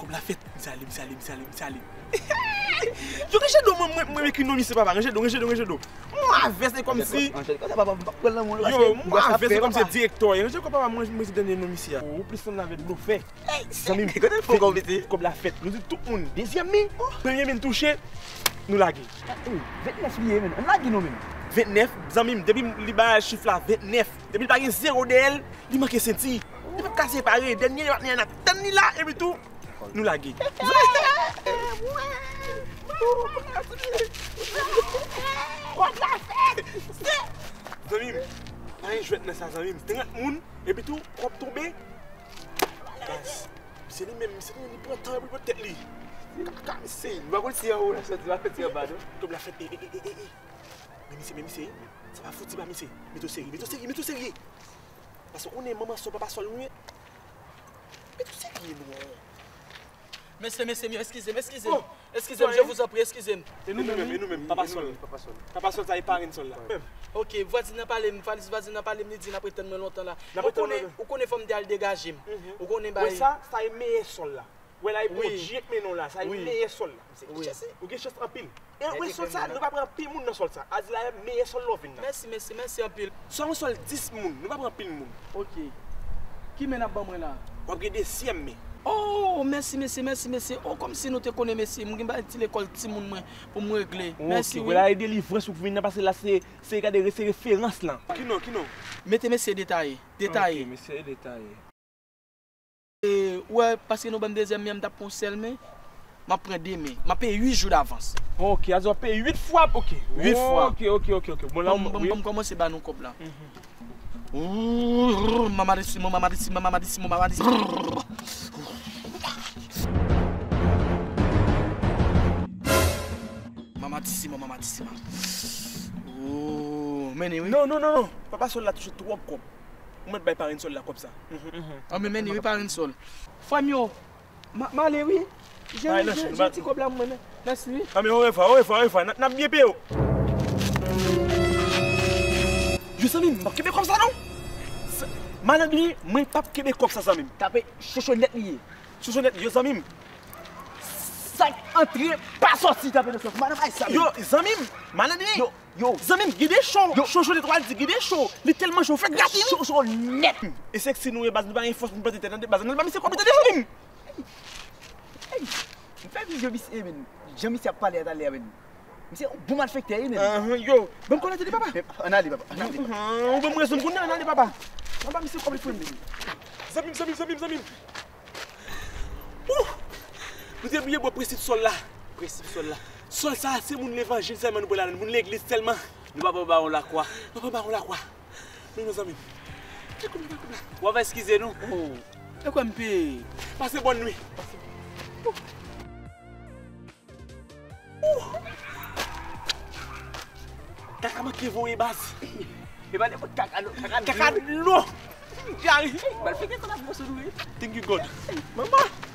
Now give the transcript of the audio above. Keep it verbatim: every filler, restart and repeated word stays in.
Kòb la fèt. Misye ale, misye ale, misye ale, misye ale. Yo, ranje do mwen, mwen, mwen ekri non misye, papa. Ranje do, ranje do, ranje do. Mwen avè se kòmsi. Anjèl, kòmsi papa m p ap pran lanmou la. Yo, mwen avè se kòmsi direktè. Ranje kòb papa mwen, mwen se dènye non misye a. Ou plis konn avè blofè. Zanmi m, kote l fè kòb ete? Kòb la fèt. Nou di tout moun, dezyèm mi, premye mi n touche, nou lage. Ventnèf li ye, menn. Ann lage non, menn. Ventnèf, zanmi m, depi li bay chif la, ventnèf. Depi li pa gen zewo dèyè l, li manke senti. Li p ap ka separe. Dènye patnè a n ap tann li la, epi tou, nou lage. Kòb la fèt! Zanmi m, pa gen jwèt nan sa, zanmi m. Trant moun, epi tou, kòb tonbe. Baz, se li menm, se li menm, li pran tan, li pran tèt li. Ka, ka, se. Nou pa konn si anwo l ap soti, pa soti anba, non? Kòb la fèt, e, e, e, e, e. Men misye, men misye, sa pa fouti ba misye. Mete w serye, mete w serye, mete w serye. Paske w konnen manman Sòl, papa Sòl, nou ye. Mete w serye, non. Mesye, mesye, mesye, eskize m, eskize m. Oh, eskize m, je vous en prie, eskize m. E nou menm, e nou menm, papa Sòl. Papa Sòl. Papa Sòl, sa e parenn Sòl la. Menm. Ok, vwazin nan pale m, vwazin nan pale m, li di n ap ret tann mwen lontan la. Ou konnen, ou konnen fò m te al degaje m. Ou konnen bagay. Wè sa, sa e meyè Sòl la. Wè la, e Bondye k mennen w la, sa e meyè Sòl la. Ou gen chans anpil. E wè Sòl sa, nou pa pran anpil moun nan Sòl sa. Azila e meyè Sòl lè w vin nan. Mèsi, mèsi, mèsi anpil. Sòl, yon Sòl dis moun, nou pa pran anpil moun. Ok. Ki men n ap ban mwen la? W ap gen dezyèm men. Oh, mèsi, mesye, mèsi, mesye. Oh, kòmsi nou te konnen, mesye. Mwen gen bagay ti lekòl timoun mwen pou m regle. Mèsi, wi. Wè la, e delivrans ou vin nan, paske la, se, se gade, se referans lan. Ki non, ki non? Mete mesye Detaye. Detaye. Ok, mesye Detaye. E, ou wè, paske nou ban m dezyèm men an, m t ap pran yon sèl men, m ap pran de men. M ap peye uit jou davans. Ok, a di w ap peye uit fwa, ok. Uit fwa. Ok, ok, ok, ok. Bon, la, ban m, ban m, ban m kòmanse ba nou kòb la. Ouh, mamadisimo, mamadisimo, mamadisimo, mamadisimo. Mamadisimo, mamadisimo. Ouh, mennen wi. Non, non, non, non. Papa Sòl la touche twòp kòb. Ou mèt bay parenn Sòl la kòb sa. An men, men wi, parenn Sòl. Frè m yo, m a, m ale wi. Jere, jere, jere ti kòb la pou mwen, men. Mèsi wi. An men, orevwa, orevwa, orevwa. N a, n ap byen peye w. Yo, zanmi m, m p ap kenbe kòb sa non. Malandren, mwen p ap kenbe kòb sa, zanmi m. Tape chochonèt li ye. Chochonèt li, yo, zanmi m. Sa k antre, pa sòti, tape nan sòs. Madanm, ay, zanmi m. Yo, zanmi m, malandren. Yo, yo. Zanmi m, gen de cho. Yo. Cho, cho, netwal di, gen de cho. Li tèlman cho, fè gratin. Cho, cho nèt. E sèk si nou ye baz, nou pa gen fòs pou nou plante tè, tande baz. Ann ba misye kòb li, tande, zanmi m. Ey, m fè vizyon misye, men. Jan misye ap pale a talè a, men. Misye yon bon malfektè, wi, men. Ahan, yo. Ban m kòb la, tande, papa. Ann ale, papa. Ann ale, papa. Ou ban m rezon m konnen, ann ale, papa. Ann ba misye kòb li, frè m. Zanmi m, zanmi m, zanmi m, zanmi m. Ouh! Nou te bliye bwè prensip Sòl la. Prensip Sòl la. Sòl sa, se moun levanjil sèlman nou pral ladan l, moun legliz sèlman. Nou pa pran bawon lakwa. Nou pa pran bawon lakwa. Men non, zanmi m. Ki kòb la, ki kòb la? W ap eskize nou. Oh. E kwè m peye. Pase bòn nwi. Pase bòn nwi. Ouh! Kaka manke voye baz. E pa nenpòt kaka non, kaka dlo. Kaka dlo. Gari. Malfektè sa la pwoso nou ye. Thank you God. Manman.